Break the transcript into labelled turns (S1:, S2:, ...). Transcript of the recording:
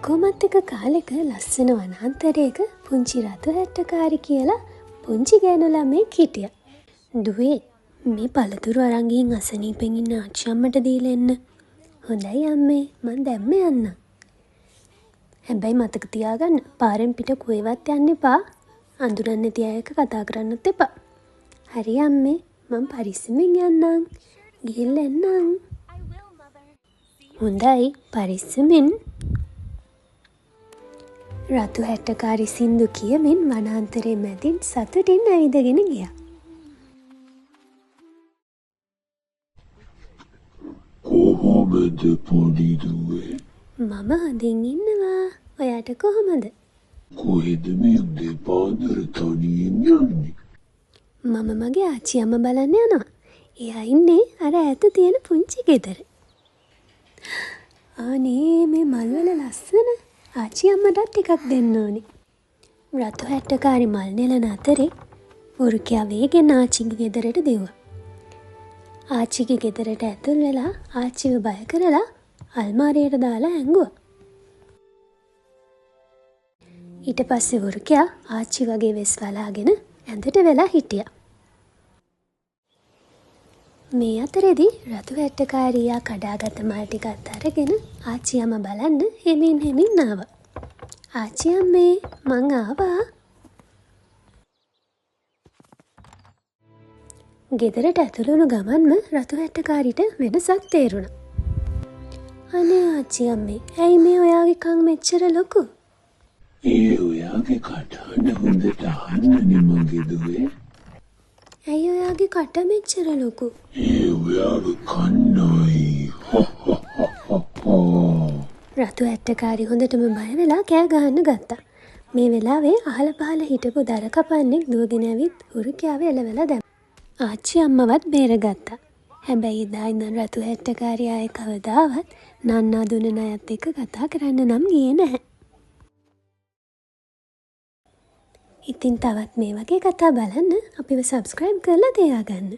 S1: කොහොමත් එක කාලෙක ලස්සන වනාන්තරයක පුංචි රතු හැට්ටකාරි කියලා පුංචි ගෑනු ළමයෙක් හිටියා. දුවේ, මේ පළතුරු අරන් ගිහින් අසනීපෙන් ඉන්න ආච්චි අම්මට දීලා එන්න. හොඳයි අම්මේ, මං දැම්ම යන්නම්. හැබැයි මතක තියාගන්න, පාරෙන් පිට කොහෙවත් යන්න එපා. අඳුරන්නේ නැති අය එක්ක කතා කරන්නත් එපා. හරි අම්මේ, මං පරිස්සමෙන් යන්නම්. ගිහිල්ලා එන්නම්. හොඳයි, පරිස්සමෙන්. රතු හැට්ටකාරි සින්දු කියමින් වනාන්තරයේ මැදින් සතුටින් ඇවිදගෙන ගියා.
S2: කොහොමද පොඩි දුවේ?
S1: මම හොඳින් ඉන්නවා. ඔයාට කොහොමද?
S2: කොහෙද මේ උදේ පාන්දර තනියෙන් යන්නේ?
S1: මම මගේ ආච්චි අම්මා බලන්න යනවා. එයා ඉන්නේ අර ඈත තියෙන පුංචි ගෙදර. අනේ මේ මල් වල ලස්සන. ආච්චි අම්මටත් ටිකක් දෙන්න ඕනේ. රතු හැට්ටකාරි මල් නෙලන අතරේ වෘකයා වේගෙන් ආච්චිගේ ගෙදරට දිව්වා. ආච්චිගේ ගෙදරට ඇතුල් වෙලා ආච්චිව බය කරලා අල්මාරියට දාලා හැංගුවා. ඊට පස්සේ වෘකයා ආච්චි වගේ වෙස් වලාගෙන ඇඳට වෙලා හිටියා. මේ අතරේදී රතු හැට්ටකාරියා කඩාගත මල් ටිකත් අරගෙන ආච්චි අම්මා බලන්න හෙමින් හෙමින් ආවා. ආච්චි අම්මේ, මං ආවා. ගෙදරට ඇතුළු වුණු ගමන්ම රතු හැට්ටකාරිට වෙනසක් තේරුණා. අනේ ආච්චි අම්මේ, ඇයි මේ ඔයාගේ කන් මෙච්චර ලොකු?
S2: ඒ ඔයාගේ කටහඬ හොඳට අහන්නනේ මගේ දුවේ.
S1: ඇයි ඔයාගේ කට මෙච්චර ලොකු?
S2: ඒ ඔයාව කන්නයි.
S1: රතු ඇට්ටකාරි හොඳටම බය වෙලා කෑ ගහන්න ගත්තා. මේ වෙලාවේ අහල පහල හිටපු දර කපන්නෙක් දුවගෙන ඇවිත් වෘකයාව එලවලා දැම්මා. ආච්චි අම්මවත් බේරගත්තා. හැබැයි එදා ඉඳන් රතු ඇට්ටකාරි ආයේ කවදාවත් නන්නා දුන ණයත් එක්ක කතා කරන්න නම් ගියේ නැහැ. ඉතින් තවත් මේ වගේ කතා බලන්න අපිව සබ්ස්ක්‍රයිබ් කරලා තියාගන්න.